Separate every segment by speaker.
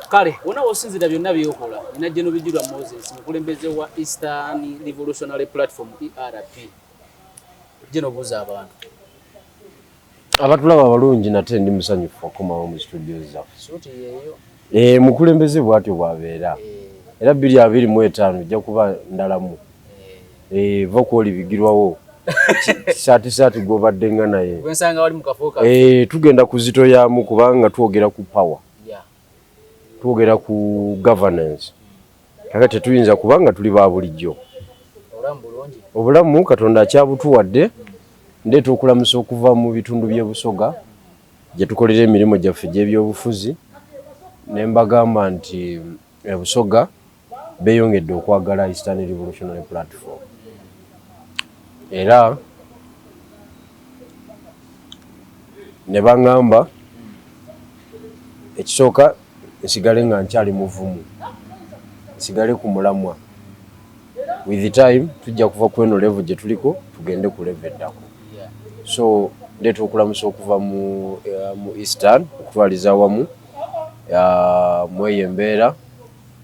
Speaker 1: Kale wona wosinzira byonna byokola, nina General Bigirwa Moses, mukulembeze wa Eastern Revolutionary Platform, ERP. Geno, buuza abantu.
Speaker 2: Abatulaba abalungi, nate ndi musanyufu okukomawo mu studio zaffe.
Speaker 1: Suuti yeeyo.
Speaker 2: Mukulembeze bw'atyo bw'abeera. Era 2025 ojja kuba ndalamu. Va kwoli bigirwawo saati saati gw'obadde nga naye.
Speaker 1: Gwensanga wali mu kafo ka.
Speaker 2: Tugenda kuzitoyamu kubanga twogera ku power, twogera ku governance. Kakati tetuyinza kubanga tuli ba bulijjo.
Speaker 1: Obulamu bulungi.
Speaker 2: Obulamu Katonda akyabutuwadde. Ndeeta okulamusa okuva mu bitundu by'e Busoga gye tukolera emirimu gyaffe egy'ebyobufuzi, ne mbagamba nti e Busoga beeyongedde okwagala Eastern Revolutionary Platform, era ne baŋŋamba ekisooka nsigale nga nkyali muvumu, nsigale ku mulamwa. With the time tujja kuva ku eno level gye tuliko tugende ku level eddako. So ndeeta okulamusa okuva mu Eastern okutwaliza awamu mweyo embeera.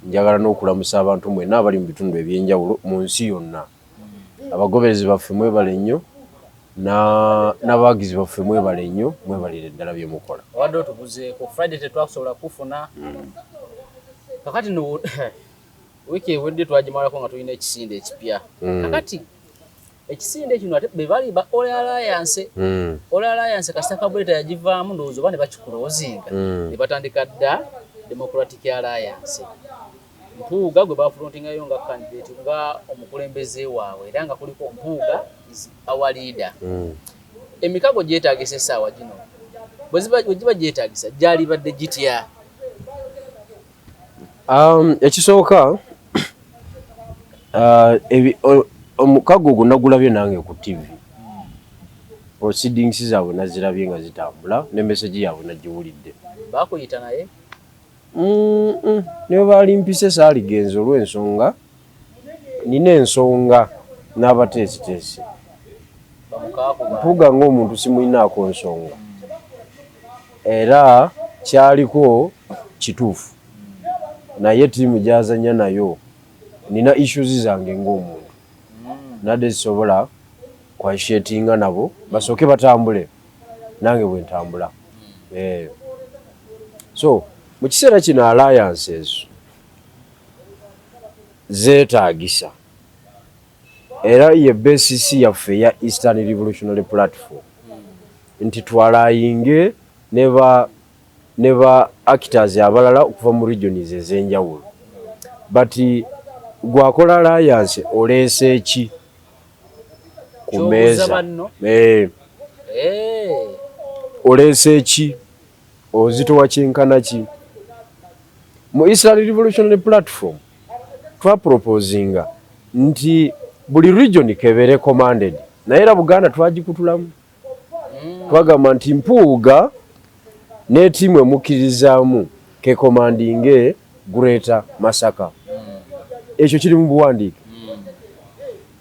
Speaker 2: Njagala n'okulamusa abantu mwenna abali mu bitundu ebyenjawulo mu nsi yonna. Abagoberezi baffe, mwebale nnyo, n'abawagizi baffe, mwebale nnyo, mwebalire ddala bye mukola.
Speaker 1: Obadde otubuzeeko. Friday tetwakusobola kufuna. Kakati no wiiki ewedde twagimalako nga tulina ekisinde ekipya. Kakati ekisinde kino ate be bali ba All Alliance. All Alliance kasita Kabuleta yagivaamu, ndowooza oba ne bakikulozinga, ne batandika dda Democratic Alliance. Mpuuga gwe bafrontingayo nga candidate, nga omukulembeze waabwe, era nga kuliko Mpuuga is our leader. Emikago gyetaagisa essaawa gino, bwe giba gyetaagisa, gyalibadde gitya?
Speaker 2: Ekisooka, omukago ogwo nagulabye nange ku TV. Proceedings zaabwe nazirabye nga zitambula, ne message yaabwe nagiwulidde.
Speaker 1: Bakuyita naye?
Speaker 2: Ne baalimpise saaligenze olw'ensonga nina ensonga n'abateesiteesi.
Speaker 1: Bamukakuba.
Speaker 2: Mpuuga ng'omuntu simulinaako nsonga, era kyaliko kituufu, naye ttiimu gy'azannya nayo nina issues zange ng'omuntu, nadde sisobola kwassociatinga nabo. Basooke batambule nange bwe ntambula. So mu kiseera kino alliance ezo zeetaagisa, era ye basis yaffe eya Eastern Revolutionary Platform nti twallyinge ne ba actors abalala okuva mu regions ez'enjawulo. But gwakola alliance, oleese ki ku
Speaker 1: Ky'obuuza
Speaker 2: mmeeza?
Speaker 1: banno.
Speaker 2: Oleese ki? Ozitowa kyenkana ki? Mu Eastern Revolutionary Platform twaproposinga nti buli region kebeere commanded, naye era Buganda twagikutulamu. Twagamba nti Mpuuga n'etiimu emukkirizaamu kecommandinge Greater Masaka. Ekyo kiri mu buwandiike.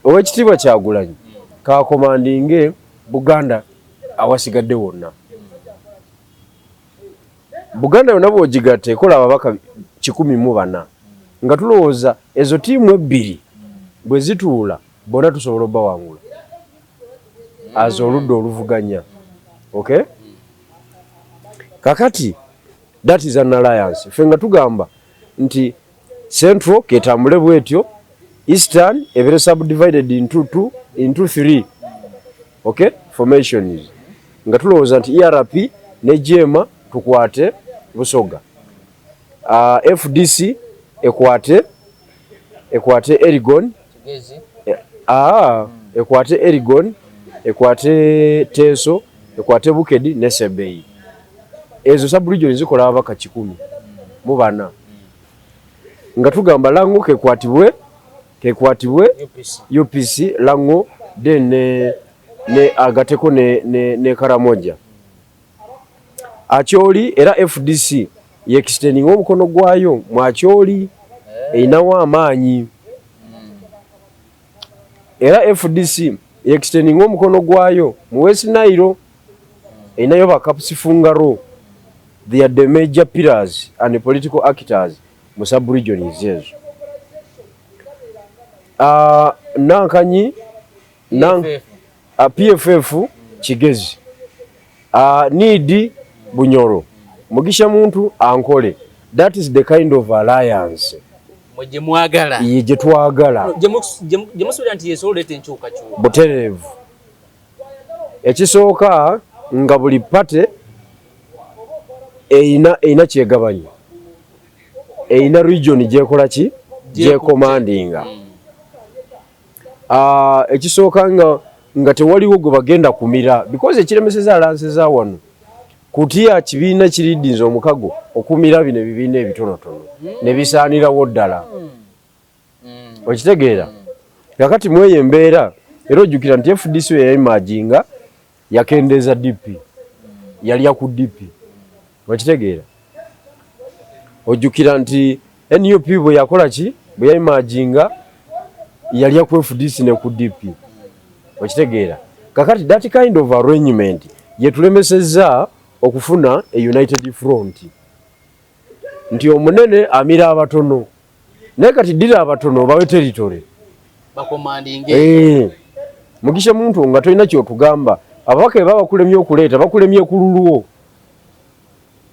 Speaker 2: Owekitiibwa Kyagulanyi kacommandinge Buganda awasigadde wonna. Buganda yonna bw'ogigatta ekola ababaka 104, nga tulowooza ezo tiimu ebbiri bwe zituula bonna tusobola obbawangula as oludda oluvuganya. Okay, kakati that is an alliance. Ffe nga tugamba nti Central ketambule bwetyo, Eastern ebeere subdivided into two, into three, okay, formations, nga tulowooza nti ERP ne JEEMA tukwate Busoga, FDC ekwate Elgon,
Speaker 1: Kigezi.
Speaker 2: Ekwate Elgon, ekwate Teso, ekwate Bukedi ne Sebei. Ezo subregion zikola ababaka 104, nga tugamba Lango kekwatibwe
Speaker 1: UPC.
Speaker 2: UPC Lango, then ne agateko ne Karamoja, Acholi. Era FDC yeextendinga omukono gwayo mu Acholi, erinawo amaanyi. Era FDC yeextendinga omukono gwayo mu West Nile, erinayo bakapusifungaro. They are the major pillars and political actors mu sub-regions ezo. Nankanyi PFF Kigezi, NEED Bunyoro, Mugisha Muntu Ankole. That is the kind of alliance
Speaker 1: gye mwagala.
Speaker 2: Ye gye twagala.
Speaker 1: Gye musuubira nti yesobola oleeta enkyukakyuka.
Speaker 2: Butereevu. Ekisooka, nga buli party eyina kyegabanya, eyina region gyekola ki, gyecommandinga. Ekisooka nga tewaliwo gwe bagenda kumira, because ekiremeseza alliance za wano kutya kibiina kiridinza omukago okumira bino ebibiina ebitonotono ne bisaanirawo ddala. Okitegeera? Kakati mweyo embeera, era ojjukira nti FDC yaemerginga, yakendeeza DP, yalya ku DP. Okitegeera? Ojjukira nti NUP bwe yakola ki, bwe yaemerginga, yalya ku FDC ne ku DP. Okitegeera? Kakati that kind of arrangement yetulemesezza okufuna a united front, nti omunene amira abatono, naye kati ddira abatono bawe territory.
Speaker 1: Bacommandinge.
Speaker 2: Mugisha Muntu, nga tolina kyotugamba, ababaka bwe baba bakulemye okuleeta, bakulemye ku lulwo.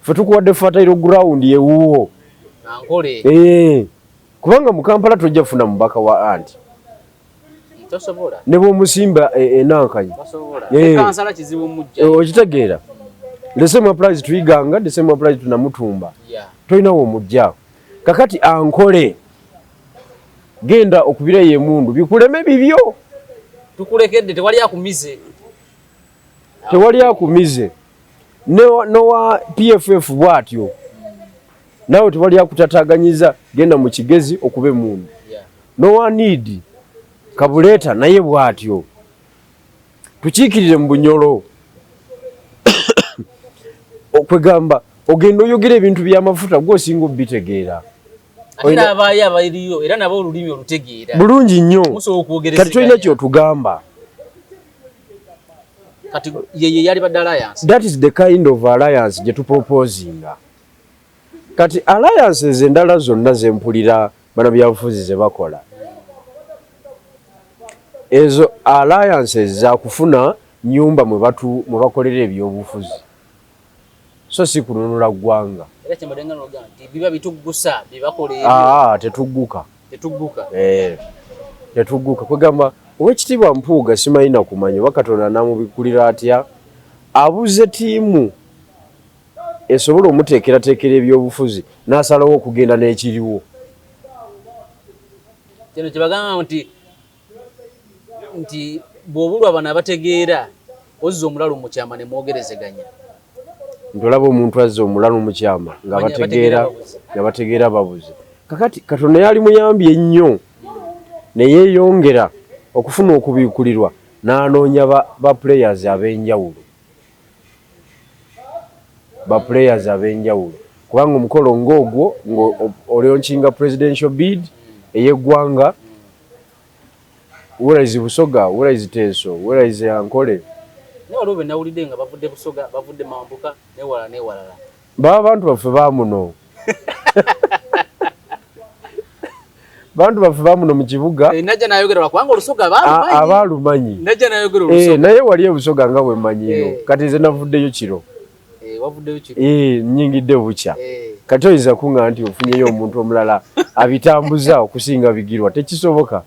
Speaker 2: Ffe tukuwadde fertile ground ewuwo.
Speaker 1: Ankole.
Speaker 2: Kubanga mu Kampala tojja kufuna mubaka wa anti
Speaker 1: Tosobola.
Speaker 2: Ne bw'omusimba enankanyi.
Speaker 1: Tosobola. Kansala kizibu mujja.
Speaker 2: Okitegeera? The same applies to Iganga, the same applies to Namutumba. Tolinawo omujja. Kakati Ankole, genda okubireyo emundu bikuleme bibyo.
Speaker 1: Tukulekedde, tewali akumize.
Speaker 2: Tewali akumize. Nowa PFF bw'atyo, naawe tewali akutataganyiza, genda mu Kigezi okuba emundu. Nowa NEED Kabuleeta naye bw'atyo, tukiikirire mu Bunyolo. Okwegamba ogenda oyogera ebintu by'amafuta, gwe osinga obitegeera.
Speaker 1: Ate n'abaayo abaliyo era nabo olulimi olutegeera.
Speaker 2: Bulungi nnyo.
Speaker 1: Musobola okwogerezeganya.
Speaker 2: Kati tolina kyotugamba.
Speaker 1: Kati ye yali badde alliance.
Speaker 2: That is the kind of alliance gye tuproposinga. Kati alliances endala zonna zempulira bannabyabufuzi ze bakola, ezo alliances zakufuna nyumba mwe bakolera ebyobufuzi, so si kununula ggwanga.
Speaker 1: Era kyembadde nga nogamba nti biba bituggusa bye bakola ebyo.
Speaker 2: Aa, tetugguka.
Speaker 1: Tetugguka.
Speaker 2: Eh, tetugguka. Kwegamba Owekitiibwa Mpuuga simanyi na kumanya oba Katonda namubikulira atya, abuze ttiimu esobola omuteekerateekera ebyobufuzi, n'asalawo okugenda n'ekiriwo.
Speaker 1: Kino kyebagamba nti bw'obulwa bano abategeera, ozza omulalu mu kyama ne mwogerezeganya.
Speaker 2: Nti olaba omuntu azza omulalu mu kyama nga
Speaker 1: Manya
Speaker 2: bategeera
Speaker 1: babuze.
Speaker 2: Nga bategeera babuze. Kakati Katonda yali muyambye ennyo ne yeeyongera okufuna okubiikulirwa, n'anoonya ba players ab'enjawulo, ba players ab'enjawulo, kubanga omukolo ng'ogwo ng'olaunchinga presidential bid ey'eggwanga, where is Busoga? Where is Teso? Where is Ankole?
Speaker 1: Naye waliwo be nawulidde nga bavudde Busoga, bavudde Mambuka, newalala newalala.
Speaker 2: Baba bantu baffe bamuno, bantu baffe bamuno mu kibuga.
Speaker 1: Najja nayogera lwakubanga Olusoga baalumanyi.
Speaker 2: Abaalumanyi.
Speaker 1: Najja nayogera Olusoga.
Speaker 2: Naye wali ebusoga nga bwe mmanyiyo. Kati nze navuddeyo kiro.
Speaker 1: Wavuddeyo kiro.
Speaker 2: Nnyingidde bukya. Kati oyinza kuŋŋamba nti ofunyeyo omuntu omulala abitambuza okusinga Bigirwa? Tekisoboka,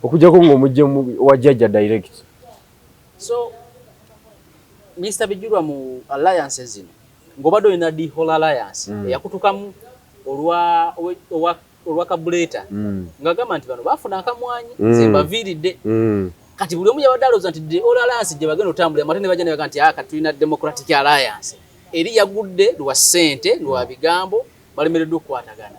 Speaker 2: okuggyako ng'omugye wa jjajja direct.
Speaker 1: So Mr Bigirwa, mu alliances zino ng'obadde olina the whole alliance eyakutukamu olwa Kabuleta, ng'agamba nti bano baafuna akamwanyi, nze mbaviiridde. Kati buli omu yabadde alowooza nti the whole alliance gye bagenda otambulira, ate ne bajja ne bagamba nti aka tulina Democratic Alliance eri yagudde lwa ssente, lwa bigambo, balemereddwa okukwatagana.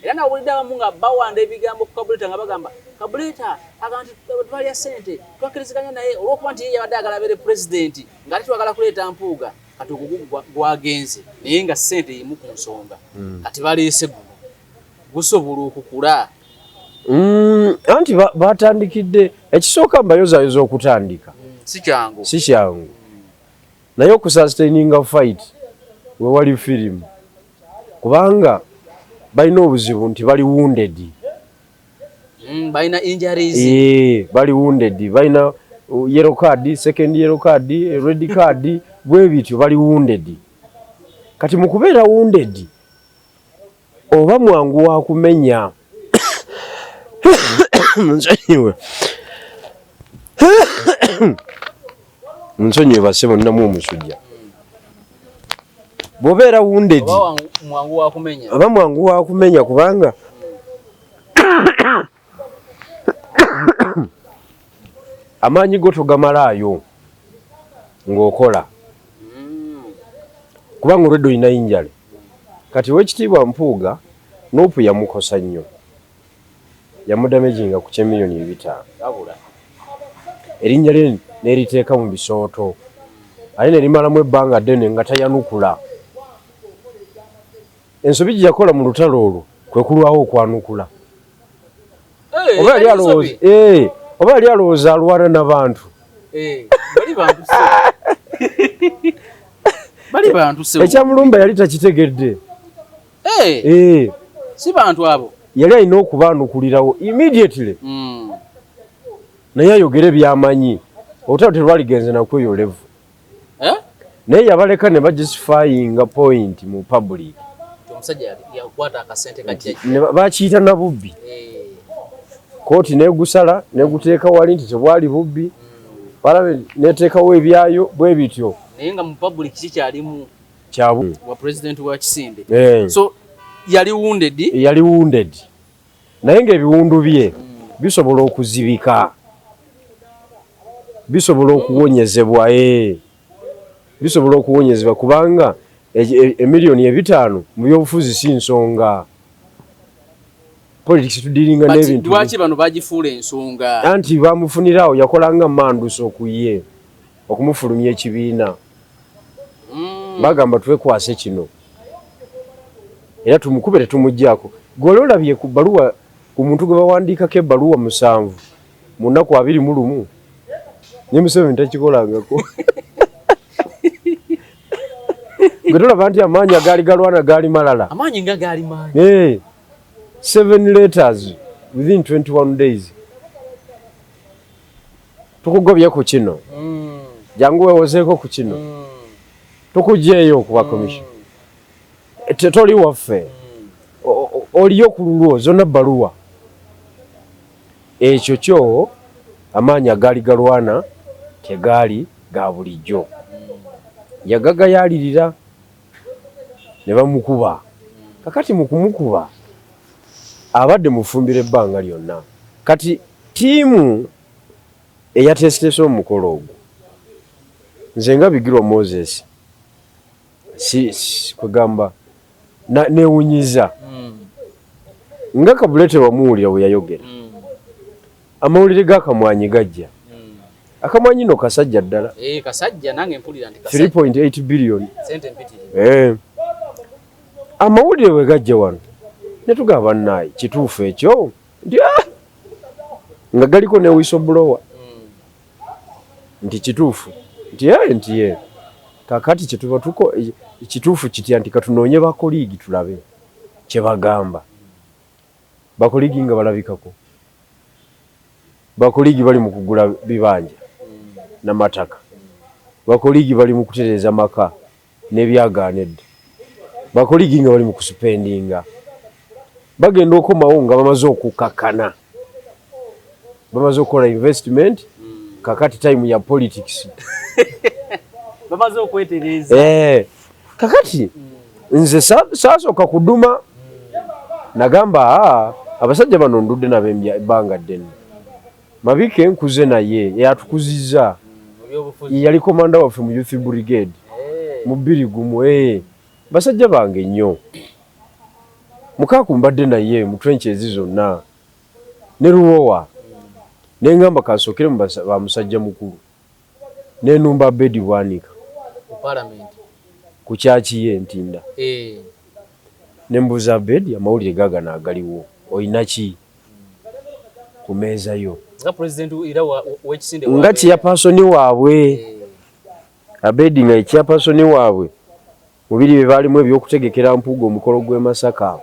Speaker 1: Era nawulidde abamu nga bawanda ebigambo ku Kabuleta, nga bagamba Kabuleta agamba nti twalya ssente, twakkiriziganya naye olw'okuba nti ye yabadde agala abeere pulezidenti, ng'ate twagala kuleeta Mpuuga. Kati ogwo gwagenze, naye nga ssente emu ku nsonga. Kati baleese guno, gusobola okukula?
Speaker 2: Anti batandikidde ekisooka, mbayozaayoza okutandika.
Speaker 1: Si kyangu.
Speaker 2: Si kyangu, naye okusustaininga fight. Wewali firimu, kubanga balina obuzibu nti bali wounded.
Speaker 1: Balina injuries.
Speaker 2: Bali wounded, balina yellow card, second yellow card, red card, bwe bityo bali wounded. Kati mu kubeera wounded oba mwangu wa kumenya. Nsonyiwe, nsonyiwe bassebo, nnamu omusujja. Bw'obeera wounded
Speaker 1: oba mwangu wa kumenya,
Speaker 2: oba mwangu wa kumenya, kubanga amaanyi go togamalaayo ng'okola, kubanga olwedde olina injury. Kati Owekitiibwa Mpuuga, NUP yamukosa nnyo, yamudamaginga ku kyemiliyoni 500.
Speaker 1: Wabula.
Speaker 2: Erinnya lye neriteeka mu bisooto, ate nerimalamu ebbanga ddene nga tayanukula. Ensobi gye yakola mu lutalo olwo kwe kulwawo okwanukula. Oba yali
Speaker 1: yali
Speaker 2: alowooza
Speaker 1: nsobi.
Speaker 2: Oba yali alowooza alwana n'abantu.
Speaker 1: Bali bantu se. Bali bantu se.
Speaker 2: Ekyamulumba yali takitegedde.
Speaker 1: Si bantu abo.
Speaker 2: Yali alina okubaanukulirawo immediately, naye ayogere by'amanyi. Olutalo terwaligenze nakweyo level.
Speaker 1: Eh?
Speaker 2: Naye yabaleka ne bajustifyinga point mu public.
Speaker 1: Omusajja yakwata akasente ka jjajja.
Speaker 2: Ne bakiyita na bubbi. Kooti negusala neguteeka wali nti tebwali bubbi. Balabe neteekawo ebyayo bwe bityo.
Speaker 1: Naye nga mu public kikyalimu
Speaker 2: Kyabu.
Speaker 1: wa president wa Kisinde. So yali wounded.
Speaker 2: Yali wounded. Naye ng'ebiwundu bye bisobola okuzibika. Bisobola okuwonyezebwa. Bisobola okuwonyezebwa kubanga emiliyoni 500 mu byobufuzi si nsonga. Politics tudealinga
Speaker 1: But
Speaker 2: n'ebintu.
Speaker 1: lwaki bano bagifuula ensonga?
Speaker 2: Anti bamufunirawo, yakolanga manduso ku ye okumufulumya ekibiina. Bagamba twekwase kino era tumukube tetumuggyako. Gwe olabye ku bbaluwa, ku muntu gwe bawandiikako ebbaluwa 7 mu nnaku 21, ne Museveni takikolangako. Gwe tolaba nti amaanyi agaali galwana gaali malala?
Speaker 1: Amaanyi nga gaali mangi.
Speaker 2: 7 letters within 21 days. Tukugobye ku kino, jangu weewozeeko ku kino, tukuggyeeyo okuba commission, toli waffe, oliyo ku lulwo, zonna bbaluwa. Ekyo kyo amaanyi agaali galwana tegaali ga bulijjo. Yagagayaalirira ne bamukuba. Kakati mu kumukuba abadde mufumbiro ebbanga lyonna. Kati ttiimu eyateeseteese omukolo ogwo, nze nga Bigirwa Moses, si kwegamba neewunyiza nga Kabulete wamuwulira bwe yayogera. Amawulire g'akamwanyi gajja. Akamwanyi no kasajja ddala.
Speaker 1: Kasajja, nange mpulira nti kasajja.
Speaker 2: 3.8 billion.
Speaker 1: Sente mpitirivu.
Speaker 2: Amawulire bwe gajja wano ne tugamba bannaaye kituufu ekyo nti nga galiko ne whistleblower nti kituufu nti nti ye kakati kyetuba tuko kituufu kitya nti katunoonye bacolleague tulabe kye bagamba. Bacolleague nga balabikako, bacolleague bali mu kugula bibanja n'amataka, bacolleague bali mu kutereeza maka n'ebyagaana edda, bacolleague nga bali mu kuspendinga, bagenda okomawo nga bamaze okukakkana, bamaze okukola investment. Kakati time ya politics.
Speaker 1: Bamaze okwetereeza.
Speaker 2: Kakati nze saasooka kuduma, nagamba abasajja bano ndudde nabo ebbanga ddene. Mabike nkuze naye, yatukuzizza, yali komanda waffe mu youth brigade mu 2001. Basajja bange nnyo. Mukaaku mbadde naye mu trenches zonna ne Lubowa, ne ngamba kansookere mu ba musajja mukulu, nenumba Abedi Bwanika ku kyaki ye Ntinda, ne mbuuza Abedi, amawulire gaagano agaliwo olina ki ku mmeeza yo?
Speaker 1: Nga president era w'ekisinde
Speaker 2: nga chairperson waabwe. Abedi nga chairperson waabwe. Mu biri bye baalimu eby'okutegekera Mpuuga omukolo gw'e Masaka.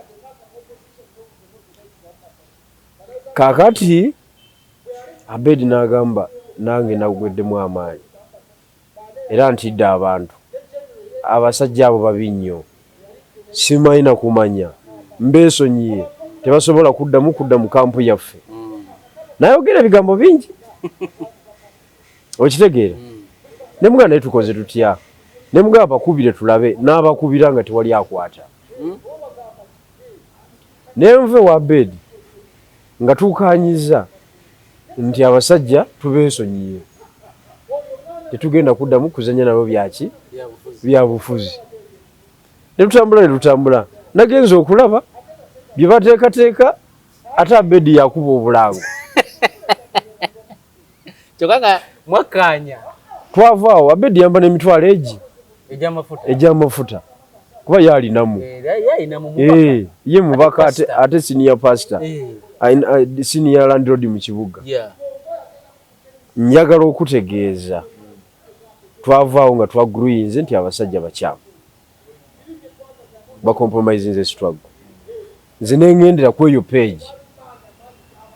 Speaker 2: Kaakati Abed n'agamba, nange naggweddemu amaanyi era ntidde abantu. Abasajja abo babi nnyo. Simanyi na kumanya. Mbeesonyiye. Tebasobola kuddamu kudda mu kampu yaffe. N'ayogera ebigambo bingi. Okitegeera? Ne mugamba naye tukoze tutya? Ne mugamba bakubire tulabe. N'abakubira nga tewali akwata. Ne nva ewa Abed nga tukaanyizza nti abasajja tubeesonyiye. Tetugenda kuddamu kuzannya nabo byaki? Byabufuzi. Ne tutambula ne tutambula. Nagenze okulaba bye bateekateeka ate Abed yakuba obulango.
Speaker 1: Kyokka nga mwakkaanya.
Speaker 2: Twava awo Abedi yamba n'emitwalo egi egy'amafuta kuba ye alinamu
Speaker 1: eh,
Speaker 2: ye mubaka ate senior pastor eh. Senior landlord mu kibuga. Njagala okutegeeza twava awo nga twaguruyinze nti abasajja bakyamu bacompromisinze struggle. Nze nengendera ku eyo page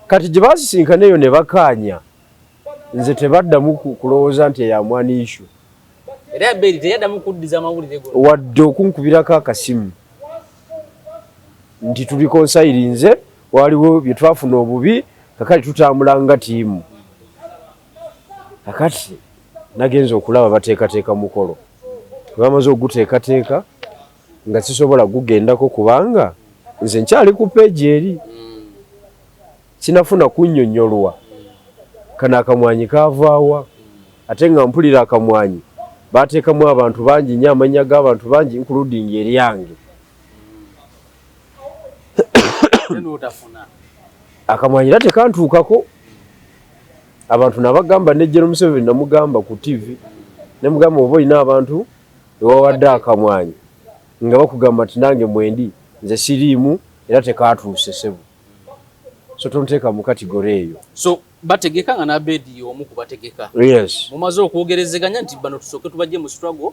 Speaker 2: kati gye basisinkana eyo ne bakaanya nze tebaddamu kulowooza nti eyo amwani issue.
Speaker 1: Era Abedi teyaddamu kuddiza mawulire gonna
Speaker 2: wadde okunkubirako akasimu nti tulikonsayirinze, waliwo bye twafuna obubi, kakati tutambula nga tiimu. Kakati nagenze okulaba bateekateeka mukolo, bamaze okuguteekateeka nga sisobola gugendako kubanga nze nkyali ku peegi eri sinafuna kunnyonnyolwa kano akamwanyi kaavaawa, ate nga mpulira akamwanyi bateekamu abantu bangi nnyo, amannya g'abantu bangi including eryange. Akamwanyi era tekantuukako. Abantu nabagamba ne General Museveni namugamba ku TV nemugamba oba olina abantu bewawadde akamwanyi nga bakugamba nti nange mwendi nze siriimu era tekaatuuse ssebo, so tonteeka mu category eyo.
Speaker 1: So bategeka nga n'Abedi omu ku bategeka.
Speaker 2: Yes.
Speaker 1: Mumaze okwogerezeganya nti bano tusooke tubajje mu struggle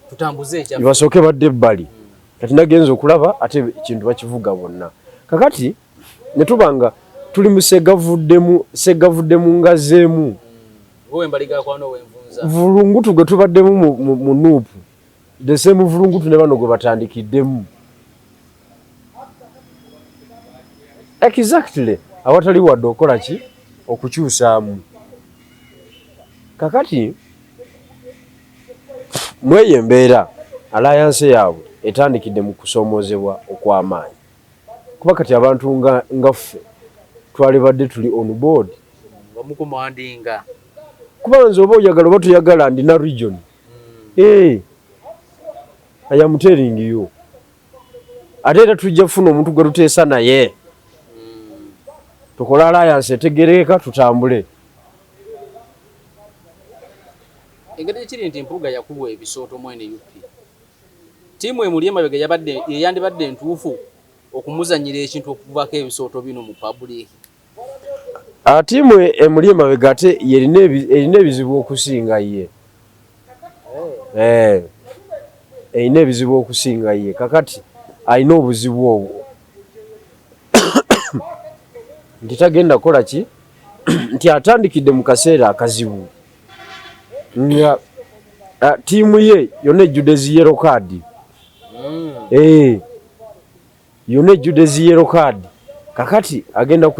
Speaker 1: tutambuze ekyaffe.
Speaker 2: Basooke badde ebbali. Kati nagenze okulaba ate ekintu bakivuga bonna. Kakati ne tuba nga tuli mu segavuddemu segavuddemu ngazeemu. Vulungutu gwe tubaddemu mu nuupu the same vulungutu ne bano gwe batandikiddemu. Exactly awatali wadde okola ki okukyusaamu. Kakati mweyo embeera alliance yaabwe etandikidde mu kusoomoozebwa okw'amaanyi. Kuba kati abantu nga ffe twalibadde tuli on board.
Speaker 1: Bamukomandinga.
Speaker 2: Kuba nze oba oyagala oba toyagala ndina region. Eh. I am telling you. Ate era tujja kufuna omuntu gwe tuteesa naye. Tukole alliance etegerekeka tutambule.
Speaker 1: Engeri ekiri nti Mpuuga yakubwa ebisooto mu NUP. Ttiimu emuli emabega yabadde yeyandibadde entuufu okumuzannyira ekintu okuvaako ebisooto bino mu public.
Speaker 2: Ttiimu emuli emabega ate erina ebizibu okusinga ye. Eh. Erina ebizibu okusinga ye. Kakati alina obuzibu obwo nti tagenda kukola ki nti atandikidde mu kaseera akazibu nga ttiimu ye yonna ejjudde zi yellow card. Yonna ejjudde zi yellow card. Kakati agenda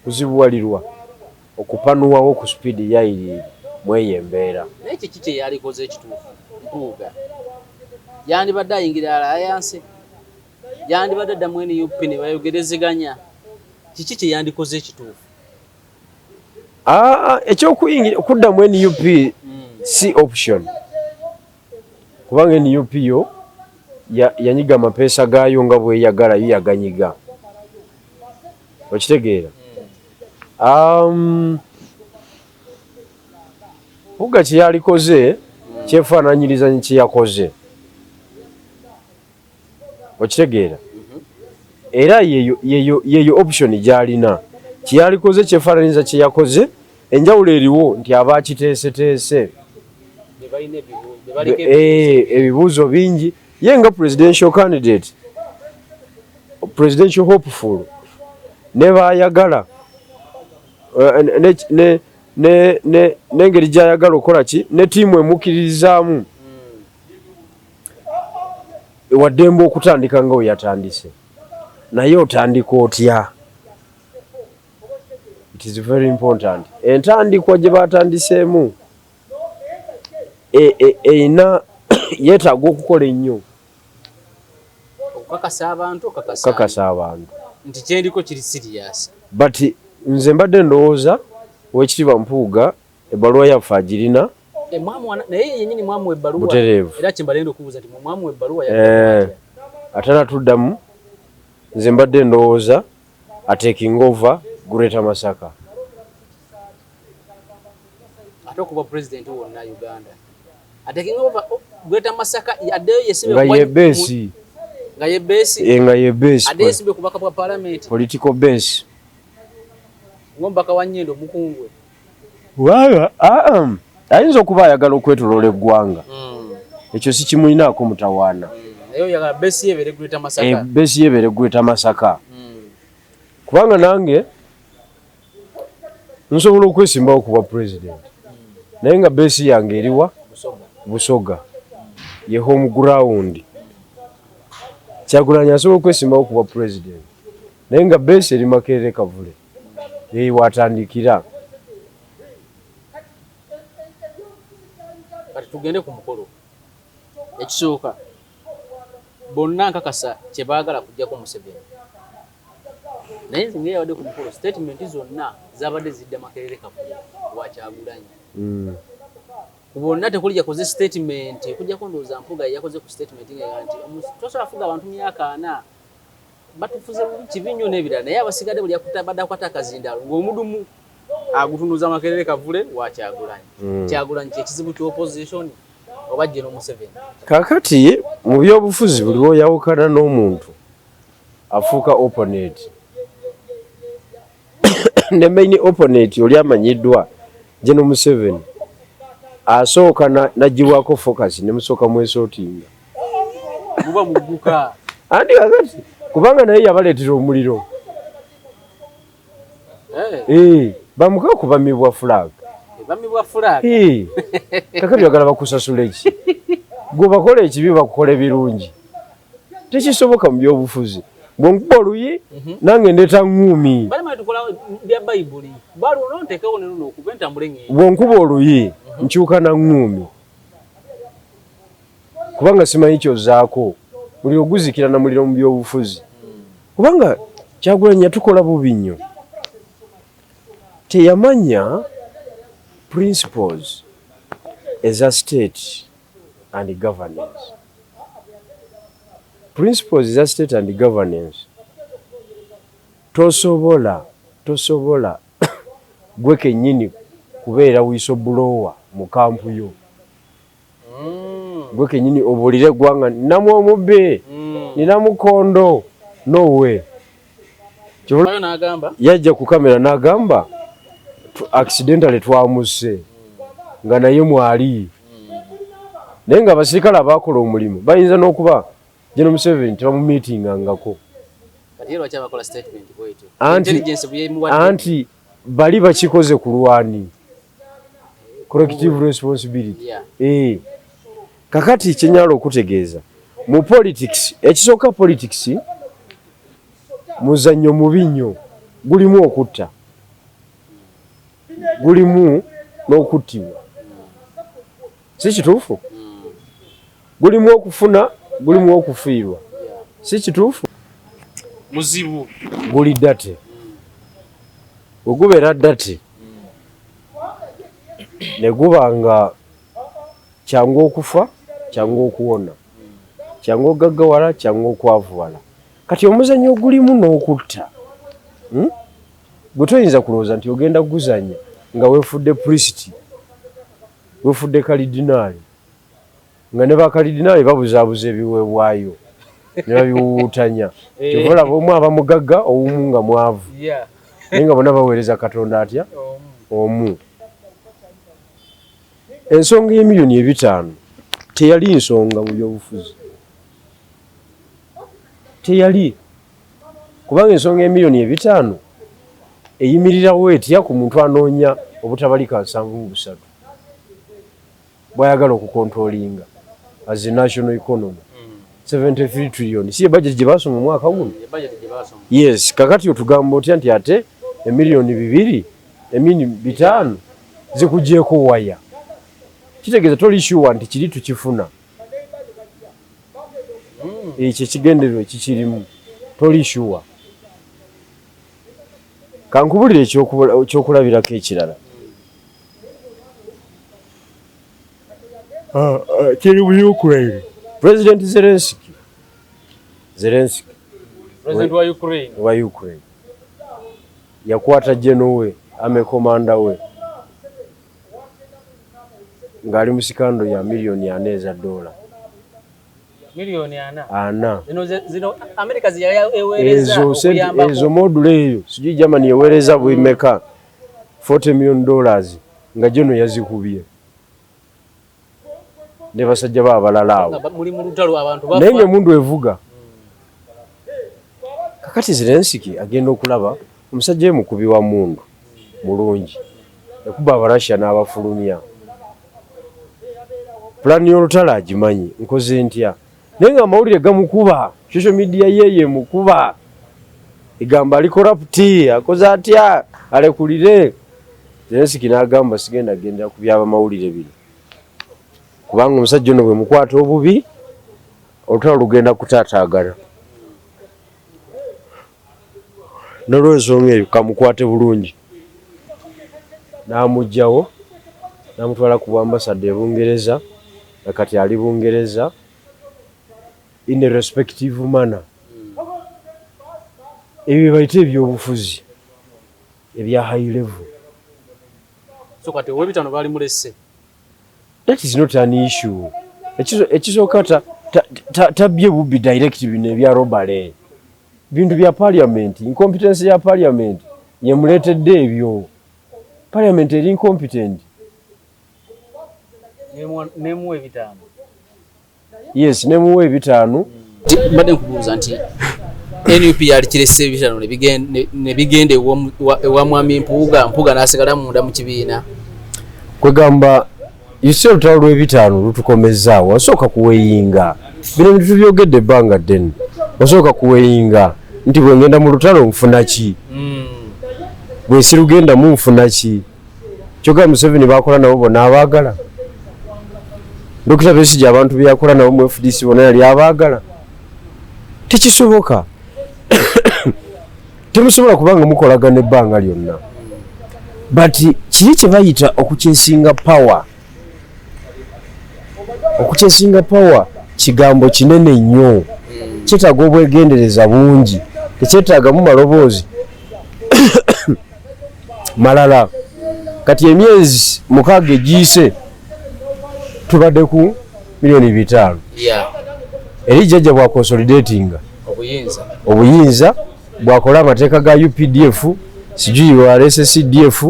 Speaker 2: kuzibuwalirwa okupanuwawo ku speed yayiriri mweyo embeera.
Speaker 1: Naye kiki kye yalikoze ekituufu Mpuuga? Yandibadde ayingira alliance, yandibadde addamu NUP ne bayogerezeganya. Kiki kye yandikoze ekituufu?
Speaker 2: Ekyokuyingira okuddamu NUP si option, kubanga NUP yo yanyiga amapeesa gaayo nga bweyagala yo yaganyiga, okitegeera. Mpuuga kye yalikoze kyefaananyiriza ne kye yakoze, okitegeera. Era yeyo option gy'alina, kye yalikoze kyefaananyiriza kye yakoze. Enjawulo eriwo nti aba akiteeseteese Ebibuuzo bingi. Ye nga presidential candidate, presidential hopeful, ne bayagala n'engeri gy'ayagala okukola ki ne ttiimu emukkiririzaamu, waddembe okutandika nga we yatandise. Naye otandika otya? It is very important. Entandikwa gye batandiseemu eyina yeetaaga okukola ennyo.
Speaker 1: Okukakasa abantu.
Speaker 2: Okukakasa abantu
Speaker 1: nti kyendiko kiri serious.
Speaker 2: But nze mbadde ndowooza Oweekitiibwa Mpuuga ebbaluwa yaffe agirina.
Speaker 1: Naye yenyini mwamuwa ebbaluwa?
Speaker 2: Butereevu.
Speaker 1: Era kyembalenda okubuuza nti mwamuwa ebbaluwa?
Speaker 2: Ate natuddamu. Nze mbadde ndowooza ataking over Greater Masaka.
Speaker 1: Ate okuba president wonna Uganda, ataking over Greater Masaka, addeyo yesibe
Speaker 2: nga ye base.
Speaker 1: Nga ye base.
Speaker 2: Nga ye base.
Speaker 1: Addeyo yesimbe kubaka bwa parliament.
Speaker 2: Political base.
Speaker 1: Ng'omubaka wa Nyendo mukungwe.
Speaker 2: Kubanga ayinza okuba ayagala okwetoloola eggwanga, ekyo sikimulinaako mutawaana.
Speaker 1: Naye oyagala base ye ebeere Greater Masaka.
Speaker 2: Base ye ebeere Greater Masaka, kubanga nange nsobola okwesimbawo kuba president, naye nga base yange eriwa? Busoga, ye home ground. Kyagulanyi asobola okwesimbawo kuba president, naye nga base eri Makerere Kavule, watandikira.
Speaker 1: Kati tugende ku mukolo. Ekisooka, bonna nkakasa kyebaagala kujjako Museveni, naye nze ngeyabadde ku mukolo, statement zonna zabadde zidda Makerere Kavule wa Kyagulanyi. Ku bonna tekuli yakoze statement okujjako ndowooza Mpuuga yakoze ku statement nga nti tosobola fuga abantu myaka 40, batufuze bubi, kibi nnyo n'ebirala. Naye abasigadde buli badde akwata akazindaalo ng'omudumu agutunuza Makerere Kavule wa Kyagulanyi. Kyagulanyi kyekizibu ky'opposition oba General Museveni?
Speaker 2: Kakati mu byobufuzi buli lwoyawukana n'omuntu afuuka opponent, ne main opponent oli amanyiddwa General Museveni asooka n'aggyibwako focus ne musooka mwesortinga.
Speaker 1: Muba mugguka.
Speaker 2: Anti kakati kubanga naye yabaleetera omuliro. Bamuka kubamibwa flag.
Speaker 1: Bamibwa flag.
Speaker 2: Kakati oyagala bakusasula eki? Gwe bakola ekibi, bakukola ebirungi. Tekisoboka mu byobufuzi. Bwonkuba oluyi, nange ndeeta ŋŋuumi.
Speaker 1: Bali tukola bya Bayibuli, baluno ntekewo ne luno okuba entambule ŋŋende.
Speaker 2: Bwonkuba oluyi, nkyuka na ŋŋuumi, kubanga simanyi kyozzaako. Muliro guzikira na muliro mu byobufuzi, kubanga Kyagulanyi yatukola bubi nnyo. Teyamanya principles eza state and governance. Principles eza state and governance, tosobola gwe kennyini kubeera whistleblower mu camp yo. Gwe kennyini obuulire eggwanga ninamu omubbi, nina mukondo. No way.
Speaker 1: Ayo n'agamba.
Speaker 2: Yajja ku kamera n'agamba accidentally twamusse, nga naye mwali, naye nga abasirikale abakola omulimu bayinza n'okuba General Museveni tebamumiitingangako.
Speaker 1: Kati ye lwaki abakola statement bwetyo?
Speaker 2: Anti,
Speaker 1: Intelligence bweyemuwadde.
Speaker 2: Anti bali bakikoze ku lwani? Collective responsibility. Kakati kyenyala okutegeeza mu politics, ekisooka, politics muzannyo mubi nnyo, gulimu okutta, gulimu n'okuttibwa, si kituufu? Gulimu okufuna, gulimu okufiirwa, si kituufu?
Speaker 1: Muzibu.
Speaker 2: Guli dirty. Bwe gubeera dirty ne guba nga kyangu okufa, kyangu okuwona, kyangu ogaggawala, kyangu okwavuwala. Kati omuzannyo ogulimu n'okutta, Gwe toyinza kulowooza nti ogenda guzanya nga weefudde priest, weefudde kalidinaali, nga ne bakalidinaali babuzaabuza ebiweebwayo ne babiwuwuutanya. Kyova olaba omu aba mugagga, owumu nga mwavu, naye nga bonna baweereza Katonda atya? Omu. Ensonga y'emiliyoni 500. Teyali nsonga mu byobufuzi, teyali, kubanga ensonga 5 million eyimirirawo etya ku muntu anoonya obutabalika 73 bwayagala okucontrollinga as a national economy? 73 trillion si ye budget gye basoma omwaka guno? Yes. Kakati otugamba otya nti ate 2 emiliyoni 5 emini zikugyeko waya? Kitegeeza toli sure nti kiri tukifuna. Ekyo ekigendererwa ekikirimu toli sure. Kankubulire ekyokulabirako ekirala. Kiri mu Ukraine. President Zelensky
Speaker 1: President wa Ukraine.
Speaker 2: Wa Ukraine yakwata general we, army commander we, ng'ali mu scandal ya 4 miliyoni eza dola.
Speaker 1: 4 miliyoni.
Speaker 2: Ana.
Speaker 1: Zino America ziyali eweereza
Speaker 2: ezo sente
Speaker 1: okuyambako.
Speaker 2: Ezo module eyo sijui Germany eweereza bwimeka, $40 million, nga general yazikubye ne basajja ba abalala awo.
Speaker 1: Nga muli mu lutalo, abantu
Speaker 2: Naye
Speaker 1: bafa.
Speaker 2: Ng'emundu evuga. Kakati Zelensky agenda okulaba omusajja we mukubi wa mundu mulungi, ekuba Abarasha n'abafulumya. Pulaani y'olutalo agimanyi, nkoze ntya? Naye nga amawulire gamukuba, social media ye yemukuba, egamba ali corrupt, akoze atya, alekulire. Zelensky n'agamba, sigenda gendera ku byabamawulire bino, kubanga omusajja ono bwe mukwata obubi, olutalo lugenda kutaataagana. Nolwensonga eyo kamukwate bulungi. N'amugjawo n'amutwala ku bwambasada e Bungereza, nakati ali Bungereza in a respective manner. Ebyo bye bayita ebyobufuzi ebya high level.
Speaker 1: So kati ow'ebitaano baali mulesse.
Speaker 2: That is not an issue. Ekisooka tabbye bubbi direct. Bino ebya robbery bintu bya parliament, incompetence ya parliament yemuleetedde ebyo. Parliament eri incompetent.
Speaker 1: Nemuwa 5.
Speaker 2: Yes, nemuwa 5.
Speaker 1: Mbadde nkubuuza nti NUP yali kirese 5 ne bigenda ewa mwami Mpuuga, Mpuuga n'asigala munda mu kibiina.
Speaker 2: Kwegamba yusi olutalo lw'ebitaano lutukomezaawo. Osooka kuweighinga bino bintu tubyogedde ebbanga ddene. Osooka kuweighinga nti bwe ngenda mu lutalo nfuna ki, bwe sirugendamu nfuna ki? Kyokka Museveni bakola nabo bonna abaagala. Dokita Besigye abantu byeyakola nabo mu FDC bonna yali abaagala? Tekisoboka. Temusobola kubanga mukolagana ebbanga lyonna. But kiri kye bayita okuchasinga power. Okuchasinga power kigambo kinene nnyo, kyetaaga obwegendereza bungi, tekyetaagamu maloboozi malala. Kati emyezi 6 egiyise tubadde ku 5 miliyoni. Eri jjajja bwaconsolidatinga
Speaker 1: obuyinza,
Speaker 2: obuyinza, bwakola amateeka ga UPDF, sijui walese CDF,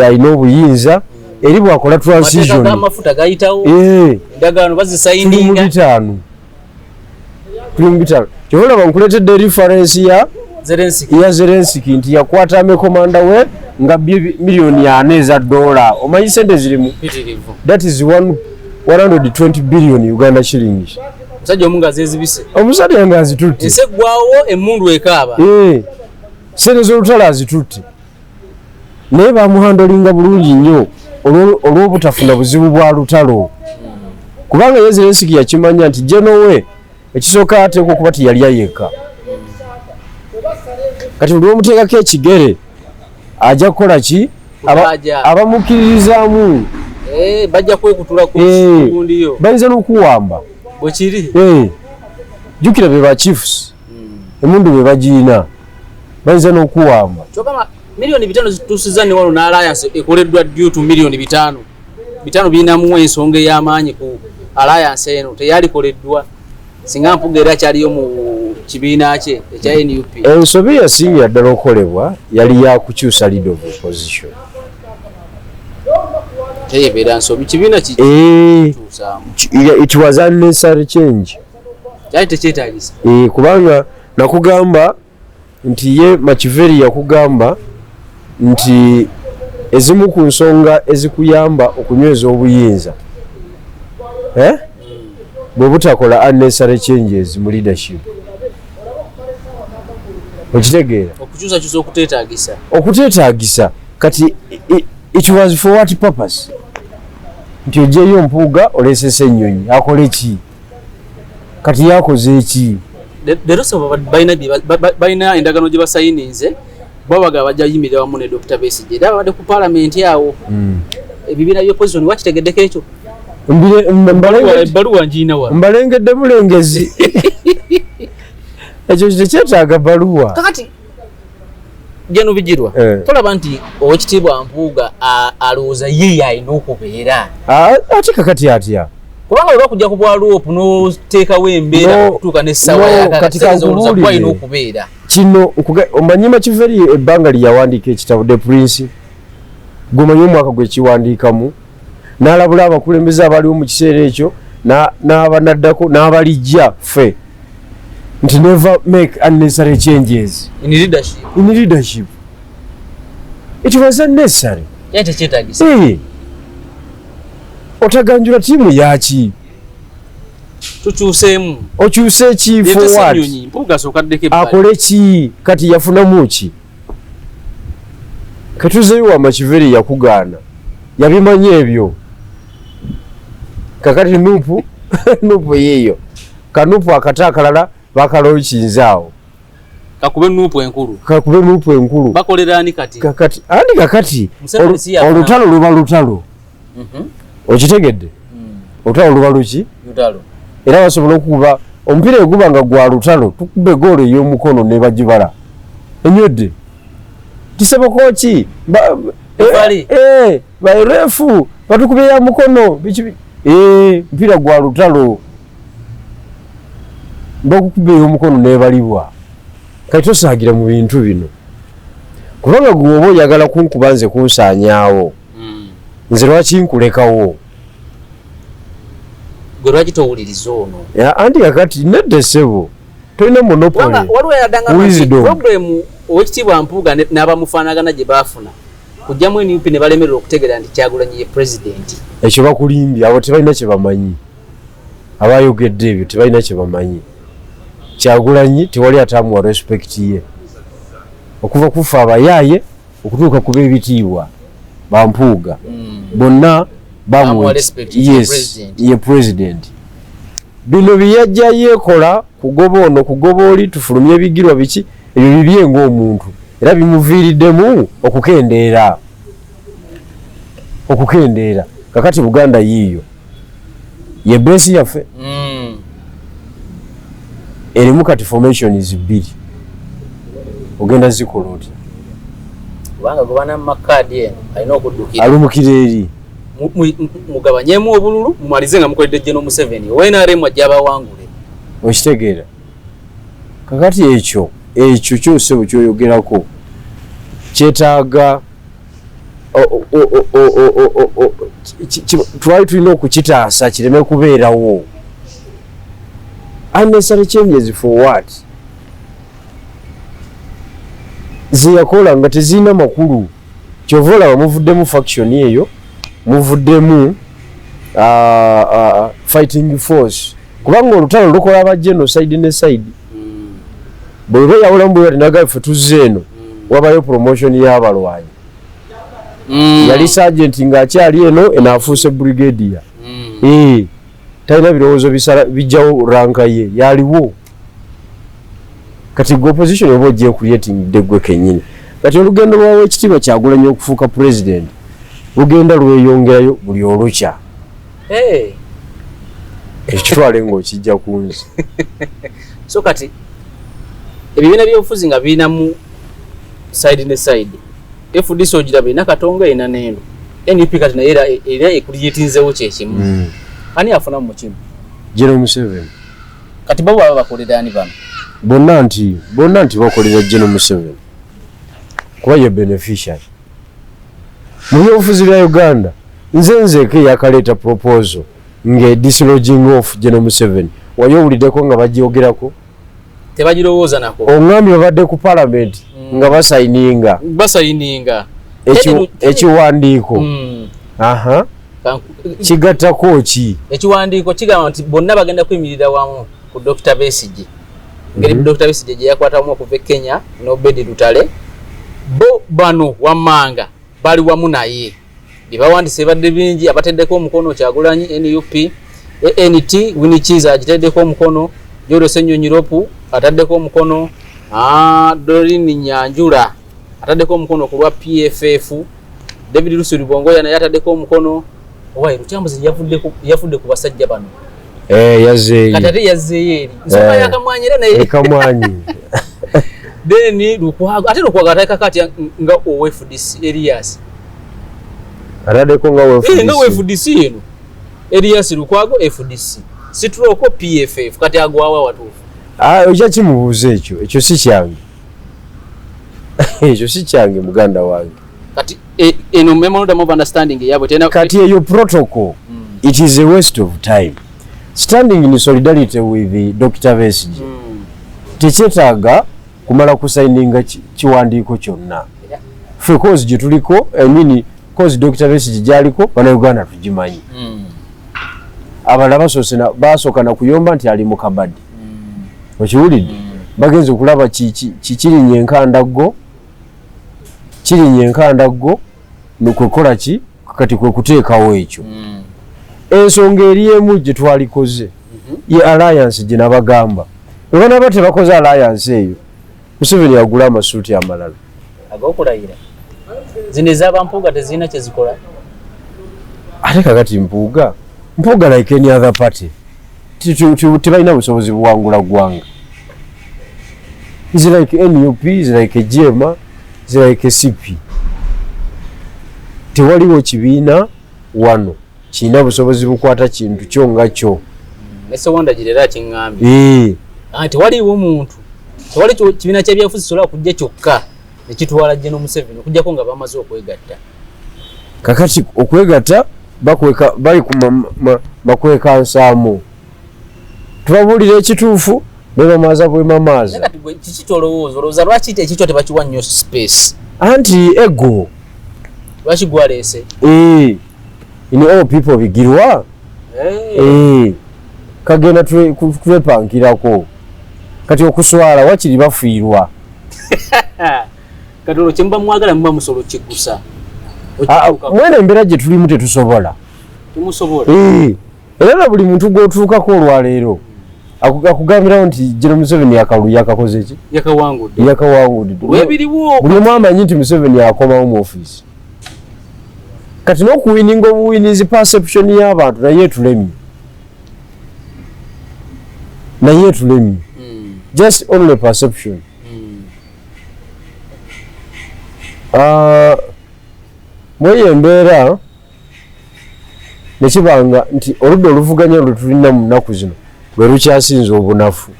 Speaker 2: alina obuyinza. Eri bwakola
Speaker 1: amateeka
Speaker 2: transition
Speaker 1: g'amafuta gayitawo, endagaano
Speaker 2: tuli mu
Speaker 1: bazisigninga.
Speaker 2: 5, tuli mu 5. Kyova olaba nkuleetedde reference ya
Speaker 1: Zelensky.
Speaker 2: Ya Zelensky, nti yakwata army commander we nga bbye 4 miliyoni eza dola. Omanyi sente zirimu?
Speaker 1: Mpitirivu.
Speaker 2: That is 120 billion Uganda shillings.
Speaker 1: Omusajja omu nga zeezibise.
Speaker 2: Omusajja nga azitutte.
Speaker 1: Ensi eggwawo, emmundu ekaaba.
Speaker 2: Sente z'olutalo azitutte, naye bamuhandlinga bulungi nnyo olw'obutafuna buzibu bwa lutalo, kubanga ye Zelensky yakimanya nti general we ekisooka ateekwa okuba teyalya yekka. Kati buli lwomuteekako ekigere ajja kukola ki?
Speaker 1: Kutaaja.
Speaker 2: Abamukkiririzaamu.
Speaker 1: Bajja kwekutula ku gundiyo.
Speaker 2: Bayinza n'okuwamba.
Speaker 1: Bwekiri.
Speaker 2: Jjukira be ba chiefs, emundu be bagiina, bayinza n'okuwamba.
Speaker 1: Kyokka 5 miliyoni zituusiza ne wano n'alliance ekoleddwa due to 5 miliyoni. 5 birinamu ensonga ey'amaanyi ku alliance eno teyalikoleddwa singa Mpuga era akyaliyo mu kibiina kye ekya NUP.
Speaker 2: Ensobi yasingira ddala okukolebwa yali ya kukyusa leader of opposition.
Speaker 1: Teyebeera nsobi, kibiina
Speaker 2: kituusaamu. It was unnecessary change.
Speaker 1: Kyali tekyetaagisa.
Speaker 2: Kubanga nakugamba nti ye Machiavelli yakugamba nti ezimu ku nsonga ezikuyamba okunyweza obuyinza bwe butakola unnecessary changes mu leadership. Okitegeera?
Speaker 1: Okukyusakyusa okuteetaagisa.
Speaker 2: Okuteetaagisa. Kati it was for what purpose? Nti oggyeyo Mpuuga oleesesa Ennyonyi akole ki? Kati yakoze eki?
Speaker 1: Leero so balina endagaano gye basayininze, babaga bajja yimirira wamu ne Dr. Besigye, era babadde ku paalamenti awo. Ebibiina by'opposition wakitegeddeko ekyo? Ebbaluwa ngiina wano.
Speaker 2: Mbalengedde bulengezi. Ekyo tekyetaaga bbaluwa.
Speaker 1: Kakati Jeno Bigirwa, tolaba nti Owekitiibwa Mpuuga alowooza ye yalina okubeera?
Speaker 2: Ate kakati atya?
Speaker 1: Kubanga bwe bakujja ku bwa LOP n'oteekawo embeera okutuuka n'essaawa yakati, alina okubeera.
Speaker 2: Kino omanyi Machiavelli ebbanga lye yawandiika ekitabo The Prince, gwemanyi omwaka gwe kiwandiikamu, n'alabula abakulembeze abaliwo mu kiseera ekyo n'abanaddako n'abalijja ffe nti never make unnecessary changes
Speaker 1: in leadership.
Speaker 2: In leadership it was unnecessary.
Speaker 1: Yali tekyetaagisa.
Speaker 2: Otaganjula tiimu yaki?
Speaker 1: Tukyuseemu.
Speaker 2: Okyuse ki? For what?
Speaker 1: Mpuuga asooka addeko ebbali.
Speaker 2: Akole ki? Kati yafunamu ki? Katuzeyo wa Machiavelli yakugaana, yabimanyi ebyo. Kakati NUP, NUP yiyo ka NUP akata akalala bakalonkinze awo.
Speaker 1: Kakube NUP enkulu.
Speaker 2: Kakube NUP enkulu.
Speaker 1: Bakolera ani kati?
Speaker 2: Kakati andi kakati
Speaker 1: Museveni si yafuna.
Speaker 2: Olutalo luba lutalo. Okitegedde? Olutalo luba luki?
Speaker 1: Lutalo.
Speaker 2: Era basobola okukuba omupiira eguba nga gwa lutalo, tukuba egoolo ey'omukono ne bagibala enywedde tiseboko ki.
Speaker 1: Referee.
Speaker 2: Barefu batukubye ya mukono biki mupiira gwa lutalo, bakukuba ey'omukono nebalibwa. Kati tosaagira mu bintu bino, kubanga gwe oba oyagala kunkuba nze kunsaanyaawo. Nze lwaki nkulekawo?
Speaker 1: Gwe lwaki towuliriza ono?
Speaker 2: Anti kakati nedda ssebo, tolina monopoly.
Speaker 1: Kubanga waliwo yadanga
Speaker 2: Wisdom.
Speaker 1: Problem Owekitiibwa Mpuuga n'abamufaanagana gye baafuna kujjamu NUP ne balemererwa okutegeera nti Kyagulanyi ye pulezidenti.
Speaker 2: Ekyo bakulimbye, abo tebalina kye bamanyi. Abayogedde ebyo tebalina kye bamanyi. Kyagulanyi tewali atamuwa respect ye, okuva kufa abayaaye okutuuka ku b'ebitiibwa bampuuga bonna
Speaker 1: Bamuwa
Speaker 2: bamuwa
Speaker 1: respect ye
Speaker 2: yes,
Speaker 1: president.
Speaker 2: Ye president. Bino byeyajja yeekola kugoba ono, kugoba oli, tufulumye ebigirwa biki, ebyo bibye ng'omuntu, era bimuviiriddemu okukendeera. Kakati Buganda yiiyo ye base yaffe. Erimu kati formations bbiri, ogenda zikola oti?
Speaker 1: Kubanga gobana mu makaadi eno alina okuddukira.
Speaker 2: Alumukira eri.
Speaker 1: Mugabanyemu obululu, mumalize nga mukoledde General Museveni owa NRM ajja abawangule.
Speaker 2: Okitegeera? Kakati ekyo kyose bwe kyoyogerako kyetaaga twali tulina okukitaasa kireme kubeerawo. Unnecessary changes for what? Zeyakola nga tezirina makulu. Kyova olaba muvuddemu faction eyo, muvuddemu fighting force, kubanga olutalo lukola aba genocide ne side. Bwe beyawulamu bwe bati naga ffe tuzze eno, wabayo promotion y'abalwanyi. Yali sergeant ng'akyali eno, eno afuuse brigadier. Talina birowoozo bisala bijjawo rank ye yaliwo. Kati gwe opposition oba ojja creating dde gwe kennyini. Kati olugendo lwawe ekitiibwa Kyagulanyi okufuuka president lugenda lweyongerayo buli olukya.
Speaker 1: Hey.
Speaker 2: Ekitwale ng'okijja ku nze.
Speaker 1: So kati ebibiina by'obufuzi nga birinamu side ne side, FDC ogiraba erina Katonga, erina neeno NUP, kati naye era ecreatinzewo kyekimu. Ani afunamu mu kino?
Speaker 2: General Museveni.
Speaker 1: Kati bo baba bakolera ani bano?
Speaker 2: Bonna nti bakolera General Museveni, kuba ye beneficiary mu byobufuzi bya Uganda. Nze nzeko eyakaleeta proposal nga dislodging off General Museveni, wali owuliddeko nga bagyogerako?
Speaker 1: Tebagirowooza nako.
Speaker 2: Oŋŋambye babadde ku parliament nga basayininga.
Speaker 1: Basayininga.
Speaker 2: Ekiwandiiko. Aha. Kigattako ki?
Speaker 1: Ekiwandiiko kigamba nti bonna bagenda kuyimirira wamu ku Dr. Besigye, ngeri Dr. Besigye gye yakwatamu okuva e Kenya n'Obedi Lutale. Bo bano wammanga bali wamu naye. Bye bawandiise bibadde bingi. Abateddeko omukono: Kyagulanyi, NUP, ANT, Winnie Kiiza agiteddeko omukono, Joel Ssenyonyi LOP ataddeko omukono, Doreen Nyanjula ataddeko omukono ku lwa PFF, David Lusi Rubongoya naye ataddeko omukono. Owaye Lukyamuzi yavudde ku basajja bano.
Speaker 2: Eh, yazzeeyo.
Speaker 1: Kati ate yazzeeyo eri nsonga yakamwanyi era naye.
Speaker 2: Ekamwanyi.
Speaker 1: Then Lukwago, ate Lukwago ateekako atya nga owa FDC, Elias?
Speaker 2: Ataddeko nga
Speaker 1: nga wa FDC eno, Elias Lukwago FDC, Sitroko PFF. Kati agwawa watuufu?
Speaker 2: Ah, ojja kimubuuza ekyo. Ekyo si kyange, ekyo si kyange, muganda wange.
Speaker 1: Kati eno memorandum of understanding eyabwe tena?
Speaker 2: Kati eyo protocol, it is a waste of time. Standing in solidarity with the Dr. Besigye tekyetaaga kumala kusayininga kiwandiiko kyonna. Ffe cause gye tuliko, I mean, cause Dr. Besigye gyaliko, Bannayuganda tugimanyi. Abalala basoose basooka na kuyomba nti ali mu kabadi. Okiwulidde? Bagenza okulaba kirinya enkandaggo, kirinya enkandaggo, nikukola ki? Kati kwe kuteekawo ekyo. Ensonga eri emu gye twalikoze ye alliance gye nabagamba. Bwe banaaba tebakoze alliance eyo, Museveni agula amasuuti amalala.
Speaker 1: Ag'okulayira. Zino ez'abampuuga tezirina kye zikola.
Speaker 2: Ate kakati Mpuuga, Mpuuga like any other party, tebalina busobozi buwangula ggwanga. Is like NUP, is like JEEMA, is like CP. Tewaliwo kibiina wano kirina busobozi bukwata kintu kyo nga kyo.
Speaker 1: Ne Sewandagire era akiŋŋambye. Ah, tewaliiwo muntu, tewali kibiina kyabyabufuzi kisobola kujja kyokka nekitwala General Museveni, okujjako nga bamaze okwegatta.
Speaker 2: Kakati okwegatta bakweka, bali ku makweka nsaamu. Tubabuulira ekituufu, bemamaaza bwemamaaza.
Speaker 1: Naye kati gwe kiki kyolowooza? Olowooza lwaki ekikyo tebakiwa nnyo space?
Speaker 2: Anti ego.
Speaker 1: Lwaki gwaleese?
Speaker 2: Eh, in all people bigirwa. Eh, kagenda twepankirako. Kati okuswala wakiri bafiirwa.
Speaker 1: Kati olwo kyemuba mwagala muba musobola okukigusa?
Speaker 2: Ah, mwene embeera gye tulimu tetusobola.
Speaker 1: Temusobola.
Speaker 2: Eh, era na buli muntu gw'otuukako olwaleero akugambirawo nti General Museveni akalulu yakakoze ki?
Speaker 1: Yakawangudde.
Speaker 2: Yakawangudde.
Speaker 1: Olw'ebiriwo.
Speaker 2: Buli omu amanyi nti Museveni akomawo mu ofiisi. Kati n'okuwininga obuwinizi, perception y'abantu naye etulemye, naye etulemye. Just only perception. Ah, mweyo embeera nekibanga nti oludda oluvuganya lwe tulina mu nnaku zino lwe lukyasinza obunafu,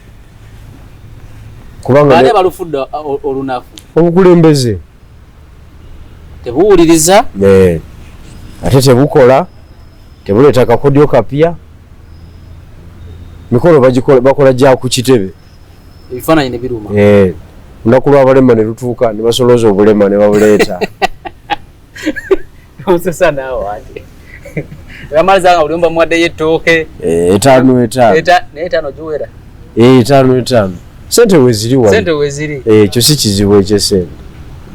Speaker 2: kubanga
Speaker 1: Baani abalufudde olunafu?
Speaker 2: Obukulembeze.
Speaker 1: Tebuwuliriza.
Speaker 2: Eh, ate tebukola, tebuleeta kakodyo kapya. Mikolo bakola gya ku kitebe.
Speaker 1: Ebifaananyi ne biruma.
Speaker 2: Eh, olunaku lw'abalema ne lutuuka, ne basolooza obulema ne babuleeta.
Speaker 1: Osesa naawe ate bamaliza nga buli omu bamuwaddeyo ettooke.
Speaker 2: Eh, etaano etaano.
Speaker 1: Naye etaano giwera.
Speaker 2: Eh, etaano etaano, sente weziri wano.
Speaker 1: Sente weziri.
Speaker 2: Eh, ekyo si kizibu ekyesente.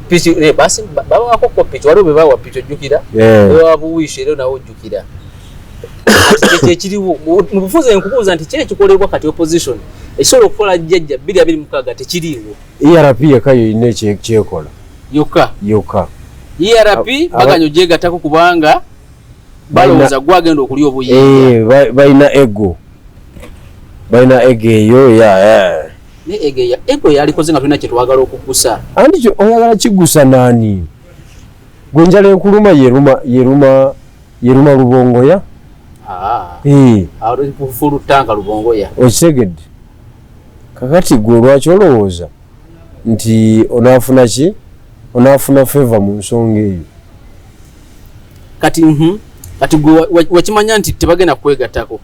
Speaker 1: Piki, basi babawako ko piki, waliwo be bawa piki, ojjukira? Bebawa buwiisho, era nawe ojjukira. Kati kyekyo ekiriwo mu bufuzi. Nkubuuza nti ki ekikolebwa kati opposition ekisobola okukola jjajja 2026 tekiriiwo?
Speaker 2: ERP yekka yolina kyekola.
Speaker 1: Yokka?
Speaker 2: Yokka.
Speaker 1: ERP baganya ogyegattako kubanga balowooza gwagenda okulya obuyinza.
Speaker 2: Eh, balina ego, balina ego eyo ya
Speaker 1: Naye ego yalikoze nga tulina kyetwagala okugusa.
Speaker 2: Anti oyagala kigusa naani? Gwe njala enkuluma yeruma, yeruma, yeruma Lubongoya.
Speaker 1: Ah,
Speaker 2: Eh,
Speaker 1: full tank Lubongoya.
Speaker 2: Okitegedde? Kakati gwe lwaki olowooza nti onaafuna ki, onaafuna favor mu nsonga eyo?
Speaker 1: Kati Kati gwe wakimanya nti tebagenda kwegattako,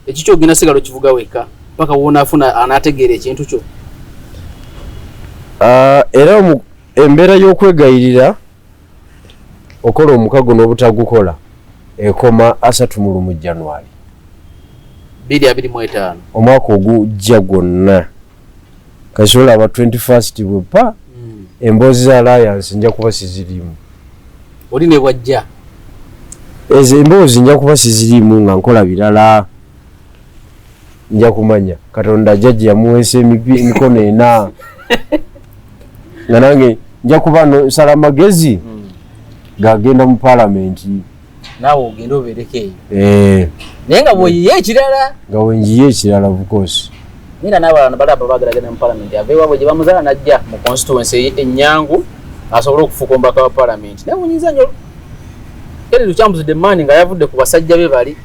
Speaker 1: ekikyo ogenda sigala okivuga wekka paka wonaafuna anaategeera ekintu kyo.
Speaker 2: Era embeera y'okwegayirira okola omukago n'obutagukola ekoma 31 January
Speaker 1: 2025,
Speaker 2: omwaka ogujja gwonna. Kasobola aba 21st bwepa emboozi za alliance nja kuba siziriimu.
Speaker 1: Oli ne bwajja.
Speaker 2: Ezo emboozi nja kuba siziriimu nga nkola birala. Nja kumanya Katonda jjajja yamuweesa emikono ena, nga nange nja kuba nsala amagezi gagenda mu paalamenti.
Speaker 1: Naawe ogende obeereko eyo. Naye nga bw'oyiye ekirala.
Speaker 2: Nga wenjiye ekirala, of course.
Speaker 1: Nira n'abalala balaba bagalagana mu paalamenti, ava ewaabwe gye bamuzaala n'ajja mu constituency ennyangu asobole okufuuka omubaka wa paalamenti. Naye wunyiza nnyo Kennedy Lukyamuzi Demaani nga yavudde ku basajja be bali.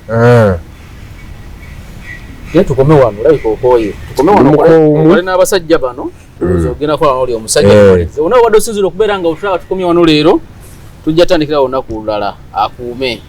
Speaker 1: Naye tukome wano, olabika okooye. Tukome wano okole n'abasajja bano. Ogenda kukola n'oli omusajja. Ona obadde osinzira okubeera nga otulaba tukomye wano leero, tujja tandikirawo olunaku olulala. Akuume.